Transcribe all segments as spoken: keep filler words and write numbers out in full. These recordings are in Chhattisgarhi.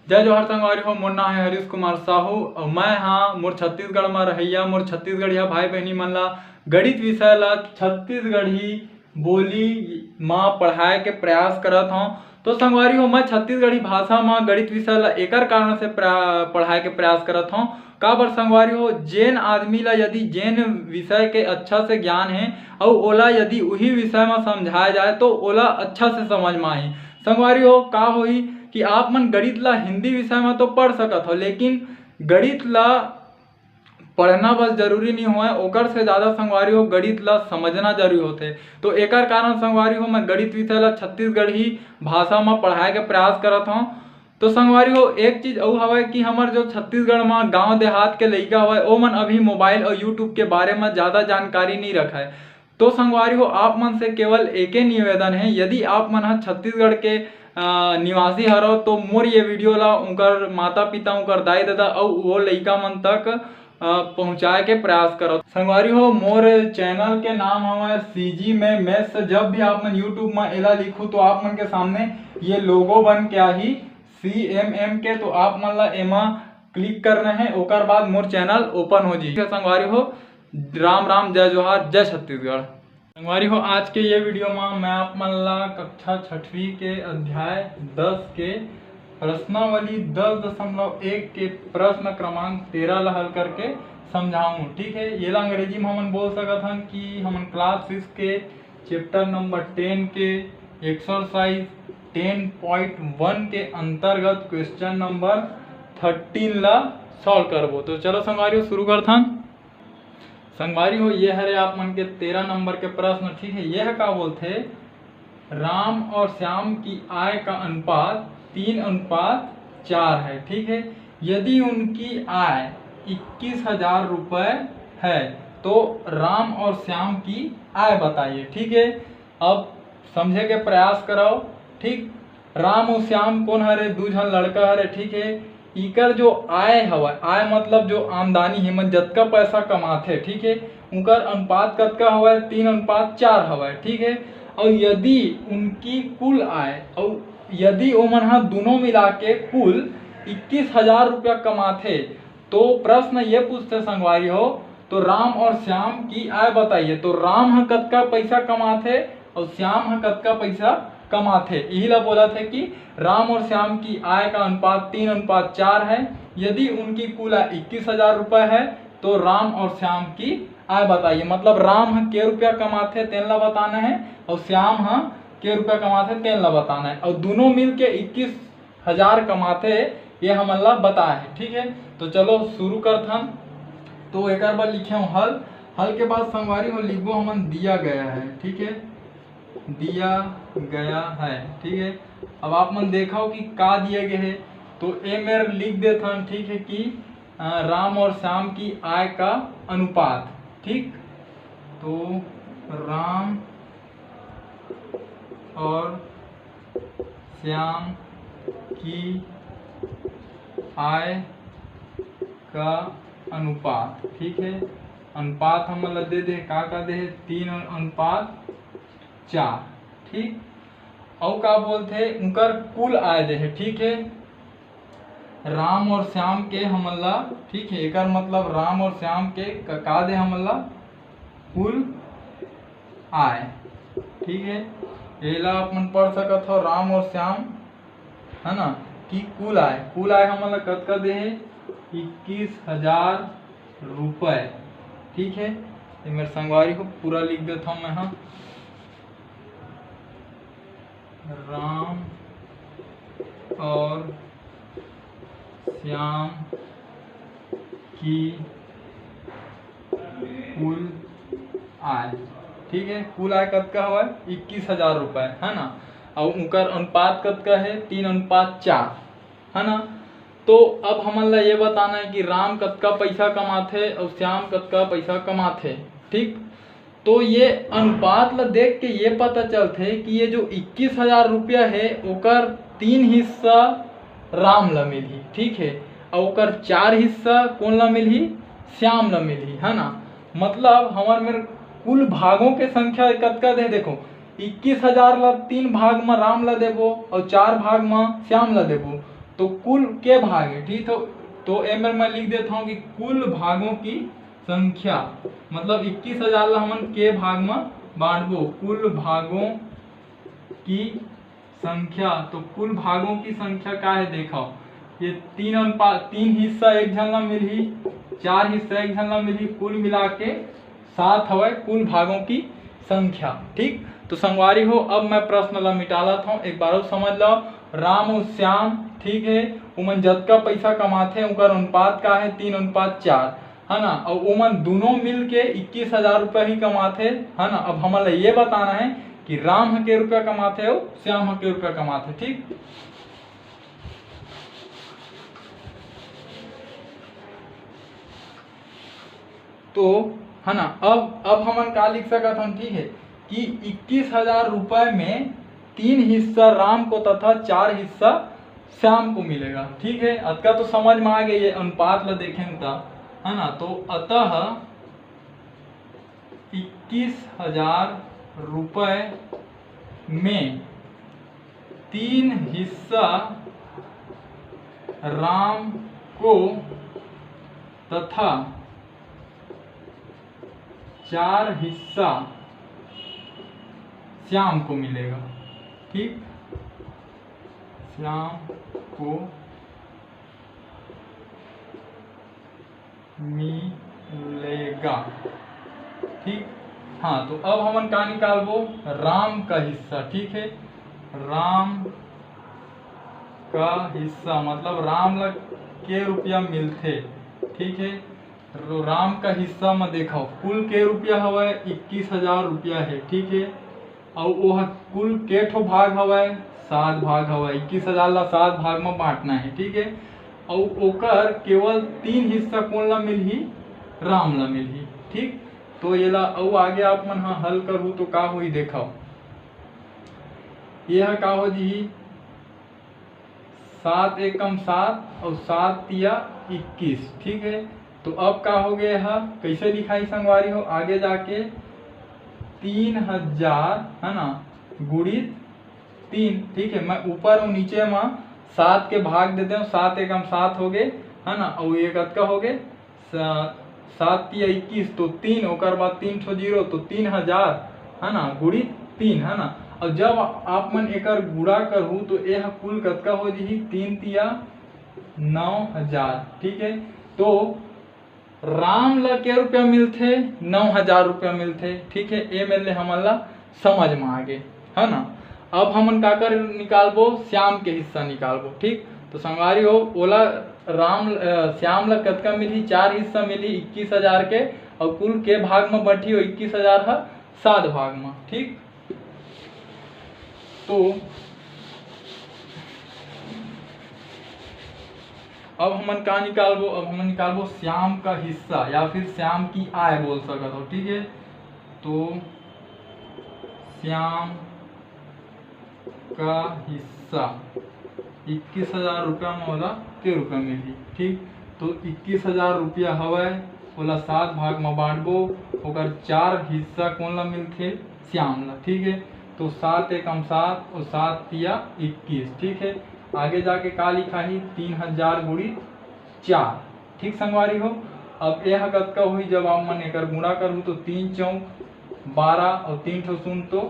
जय जोहार संगवारी हो, मोर नाम है हरीश कुमार साहू और मैं हाँ मोर छत्तीसगढ़ में रहइया मोर छत्तीसगढ़िया भाई बहनी मन ला गणित विषय ला छत्तीसगढ़ी बोली मा पढ़ाए के प्रयास करत हौं। तो संगवारी हो, मैं छत्तीसगढ़ी भाषा मा गणित विषय ला एकर कारण से प्रा-, पढ़ाए के प्रयास करत हौं। काबर संगवारी हो, जेन आदमी ला यदि जेन विषय के अच्छा से ज्ञान हे अउ ओला यदि उही विषय मा समझाए जाए तो ओला अच्छा से समझ मा आही। संगवारी हो, का होही कि आप मन गणित ला हिंदी विषय मा तो पढ़ सकत हो, लेकिन गणित ला पढ़ना बस जरूरी नहीं होय, ओकर से ज़्यादा संगवारी हो गणित ला समझना जरूरी होथे। तो एकर कारण संगवारी हो मैं गणित विषय ला छत्तीसगढ़ी भाषा मा पढ़ाए के प्रयास करत हौं। तो संगवारी हो, एक चीज अउ हवय कि हमर जो छत्तीसगढ़ मा गांव देहात के लइका हवय, ओमन अभी मोबाइल और YouTube के बारे मा ज़्यादा जानकारी नहीं रखय। तो संगवारी हो, आप मन से केवल एके निवेदन है, यदि आप मन ह छत्तीसगढ़ के, अ, निवासी हरव, तो मोर ये वीडियो ला उनकर माता पिता, उनकर दाई ददा अउ वो लइका मन तक, अ, पहुँचाए के प्रयास करव। संगवारी हो, मोर चैनल के नाम हवय CG में Maths। जब भी आप मन YouTube में एला लिखू, तो आप मन के सामने ये लोगो बन के आही CMM के, तो आप मन ला एमा क्लिक करना है, ओकर बाद मोर चैनल ओपन हो जाही। संगवारी हो, राम राम, जय जोहार, जय छत्तीसगढ़। संगवारी हो, आज के ये वीडियो मा मैं आप मन ला कक्षा छठवीं के अध्याय दस के प्रश्नावली दस दशमलव एक के प्रश्न क्रमांक तेरह ला हल करके समझाऊँ। ठीक है, ये ला अंग्रेजी में हमन बोल सकत हन कि हमन क्लास सिक्स के चैप्टर नंबर टेन के एक्सरसाइज टेन पॉइंट वन के अंतर्गत क्वेश्चन नंबर थर्टीन ला सॉल्व करबो। तो चलो संगवारी हो, शुरू करथन। संगवारी हो, ये हरे आप मन के तेरह नंबर के प्रश्न। ठीक है, यह का बोलथे, राम और श्याम की आय का अनुपात तीन अनुपात चार है। ठीक है, यदि उनकी आय इक्कीस हजार रुपये है तो राम और श्याम की आय बताइए। ठीक है, अब समझे के प्रयास कराओ। ठीक, राम अउ श्याम कोन हरे? दू झन लड़का हरे। ठीक है, इकर जो आय हवय, आय मतलब जो आमदनी हे, मन जतका पैसा कमाथे, ठीक है, उनकर अनुपात कतका हवय? तीन अनुपात चार हवय। ठीक है, अउ यदि उनकी कुल आय अउ यदि ओमन ह दुनों मिला के कुल इक्कीस हजार रुपया कमाथे, तो प्रश्न ये पूछथे संगवारी हो, तो राम और श्याम की आय बताइए। तो राम ह कतका पैसा कमाथे और श्याम ह कतका पैसा कमाथे, यही ला बोलथे कि राम और श्याम की आय का अनुपात तीन अनुपात चार है। यदि उनकी कुल आय इक्कीस हजार रुपये है, तो राम और श्याम की आय बताइए। मतलब राम ह के रुपया कमाथे, तेन ला बताना है, और श्याम ह के रुपया कमाथे, तेन ला बताना है, और दोनों मिल के इक्कीस हजार कमाथे, ये हमन ला बताए हे। ठीक है, तो चलो शुरू करथन। तो एकर बर लिखे हूँ हल। हल के बाद संगवारी हो लिखबो हमन दिया गया है। ठीक है, दिया गया है। ठीक है, अब आप मन देखो कि का दिया गया है, तो ए मेर लिख देथन। ठीक है, कि अ, राम और श्याम की आय का अनुपात। ठीक, तो राम और श्याम की आय का अनुपात। ठीक है, अनुपात हमन ला दे दे, का का दे हे? तीन अनुपात चार। ठीक, अउ का बोलथे, उनकर कुल आय दे हे। ठीक है, राम और श्याम के हमन ला, ठीक है, एकर मतलब राम और श्याम के क-, का दे हमन ला? कुल आय। ठीक है, एला आप मन पढ़ सकत हो, राम और श्याम, है ना, कि कुल आय, कुल आय हमन ला कतका दे हे? इक्कीस हजार रुपये। ठीक है, ये मेरे संगवारी हो, पूरा लिख देता हूँ मैं, हाँ। राम और श्याम की कुल आय, ठीक है, कुल आय कतका हवय? इक्कीस हजार रुपये, है ना। और उनकर अनुपात कतका है? तीन अनुपात चार, है ना। तो अब हमन ला ये बताना है कि राम कतका पैसा कमाथे और श्याम कतका पैसा कमाथे। ठीक, तो ये अनुपात ला देख के ये पता चलथे कि ये जो इक्कीस हजार रुपया है, ओकर तीन हिस्सा राम ला मिलही, ठीक है, और ओकर चार हिस्सा कौन ला मिलही? श्याम ला मिलही, है ना। मतलब हमर मेर कुल भागों के संख्या कतका दे, देखो, इक्कीस हजार ला तीन भाग में राम ला देबो और चार भाग में श्याम ला देबो, तो कुल के भाग है, ठीक। तो तो एमेर मैं लिख देता हूँ कि कुल भागों की संख्या, मतलब इक्कीस हजार ला हमन के भाग में बांटबो, कुल भागों की संख्या। तो कुल भागों की संख्या का है, देखो, ये तीन अनुपात, तीन हिस्सा एक झन ला मिलही, चार हिस्सा एक झन ला मिलही, कुल मिला के सात हवय कुल भागों की संख्या। ठीक, तो संगवारी हो, अब मैं प्रश्न ला मिटालत हूँ, एक बार अउ समझ लो। राम अउ श्याम, ठीक है, उमन जतका पैसा कमाथे, उनकर अनुपात का है, तीन अनुपात चार, है ना। और उमन दोनों मिल के इक्कीस हजार रुपया ही कमाथे, है ना। अब हमन ला ये बताना है कि राम ह के रुपया कमाथे और श्याम ह के रुपया कमाथे, ठीक। तो है ना, अब अब हमन का लिख सकत हन, ठीक है, कि इक्कीस हजार रुपए में तीन हिस्सा राम को तथा चार हिस्सा श्याम को मिलेगा। ठीक है, अतका तो समझ में आ गई है, अनुपात ला देखें त, है ना। तो अतः इक्कीस हजार रुपए में तीन हिस्सा राम को तथा चार हिस्सा श्याम को मिलेगा। ठीक, श्याम को मिलेगा। ठीक, हाँ, तो अब हमन का निकालबो? राम का हिस्सा। ठीक है, राम का हिस्सा मतलब राम ला के रुपया मिलथे। ठीक है, रो-, राम का हिस्सा में देखो, कुल के रुपया हवय, इक्कीस हजार रुपया है। ठीक है, अउ ओह कुल के ठो भाग हवय, सात भाग हवय। इक्कीस हजार ला सात भाग में बांटना है, ठीक है। अउ ओकर केवल तीन हिस्सा कोन ला मिलही? राम ला मिलही, ठीक। तो एला अउ आगे आप मन ह हल करहू तो का होही, देखव, ये ह का हो जही, सात एकम सात और सात तिया इक्कीस, ठीक है। तो अब का हो गया है, कैसे लिखाई संगवारी हो, आगे जाके तीन हजार, है ना, गुणित तीन, ठीक है। मैं ऊपर और नीचे में सात के भाग देते हूँ, सात एकम सात हो गए, है ना, और ये कतका हो गए, स-, सात तिया इक्कीस, तो तीन, ओकर बाद तीन ठो जीरो, तो तीन हजार, है ना, गुणित तीन, है ना। और जब आप मन एकर गुणा करहू तो यह कुल कतका हो जही? तीन तिया नौ हजार, ठीक है। तो राम ला के रुपया मिलथे? नौ हजार रुपया मिलथे, ठीक है। ए मेर ले हमन ला समझ में आगे, है ना। अब हमन काकर निकालबो? श्याम के हिस्सा निकालबो, ठीक। तो संगवारी हो, ओला राम, अ, श्याम ला कतका मिलही? चार हिस्सा मिलही इक्कीस हजार के, और कुल के भाग में बंटही वो इक्कीस हजार ह सात भाग में, ठीक। तो अब हमन का निकालबो? अब हमन निकालबो श्याम का हिस्सा या फिर श्याम की आय बोल सकत हो, ठीक है। तो श्याम का हिस्सा इक्कीस हजार रुपया में ओला के रुपया मिलही, ठीक। तो इक्कीस हजार रुपया हवय, ओला सात भाग में बांटबो, ओकर चार हिस्सा कोन ला मिलथे? श्याम ला, ठीक है। तो सात एकम सात और सात तिया इक्कीस, ठीक है। आगे जाके का लिखाही? तीन हजार गुणित चार, ठीक संगवारी हो। अब यह कतका होही? जब आप मन एकर गुणा करहू तो तीन चौक बारह और तीन ठो शून्य तो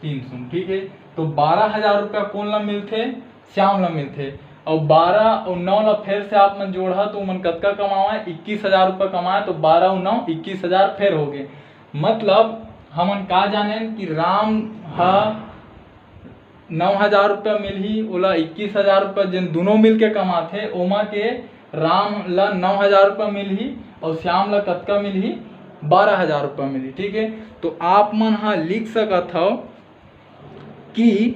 तीन शून्य, ठीक है। तो बारह हजार रुपया कोन ला मिलथे? श्याम ला मिलथे। और बारह और नौ ला फेर से आप मन जोड़हा तो ओमन कतका कमावय? इक्कीस हजार रुपया कमाए, तो बारह और नौ इक्कीस हजार फेर हो गए। मतलब हमन का जानेन कि राम ह नौ हजार रुपया मिलही, ओला इक्कीस हजार रुपया जेन दुनों मिल के कमाथे, ओमा के राम ला नौ हजार रुपया मिलही और श्याम ला कतका मिलही? बारह हजार रुपया मिलही, ठीक है। तो आप मन ह लिख सकत हव कि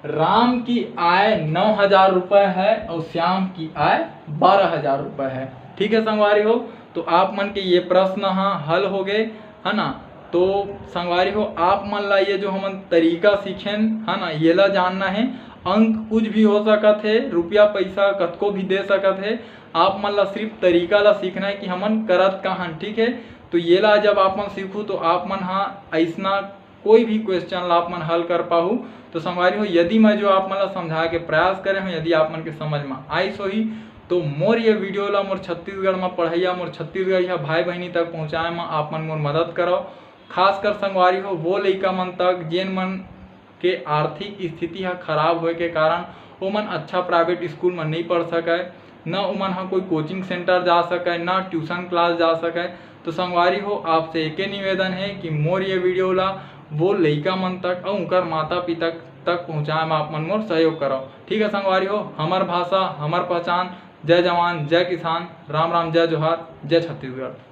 राम की आय नौ हजार रुपये है और श्याम की आय बारह हजार रुपये है, ठीक है संगवारी हो। तो आप मन के ये प्रश्न ह हल हो गए, है ना। तो संगवारी हो, आप मन ला ये जो हमन तरीका सीखेन, है ना, ये ला जानना है। अंक कुछ भी हो सकत है, रुपया पैसा कतको भी दे सकत है। आप मन ला सिर्फ तरीका ला सीखना है कि हमन करत का हन, ठीक है। तो ये ला जब आप मन सीखू तो आप मन हा ऐसना कोई भी क्वेश्चन ला आप मन हल कर पाहू। तो संगवारी हो, यदि मैं जो आप मन ला समझाए के प्रयास करे हूँ, यदि आप मन के समझ में आइस होही, तो मोर ये वीडियो ला मोर छत्तीसगढ़ में पढ़इया, मोर छत्तीसगढ़िया भाई बहिनी तक पहुँचाए में आप मन मोर मदद करव। खासकर संगवारी हो, वो लइका मन तक, जेन मन के आर्थिक स्थिति ह खराब होए के कारण ओमन अच्छा प्राइवेट स्कूल में नहीं पढ़ सकय, न ओमन ह कोई कोचिंग सेंटर जा सकय, न ट्यूशन क्लास जा सकय। तो संगवारी हो, आपसे एके निवेदन है कि मोर ये वीडियो ला वो लइका मन तक अउ उनकर माता पिता तक पहुँचाए में आप मन मोर सहयोग करव। ठीक है संगवारी हो, हमर भाषा, हमर पहचान। जय जवान, जय किसान, राम राम, जय जोहार, जय छत्तीसगढ़।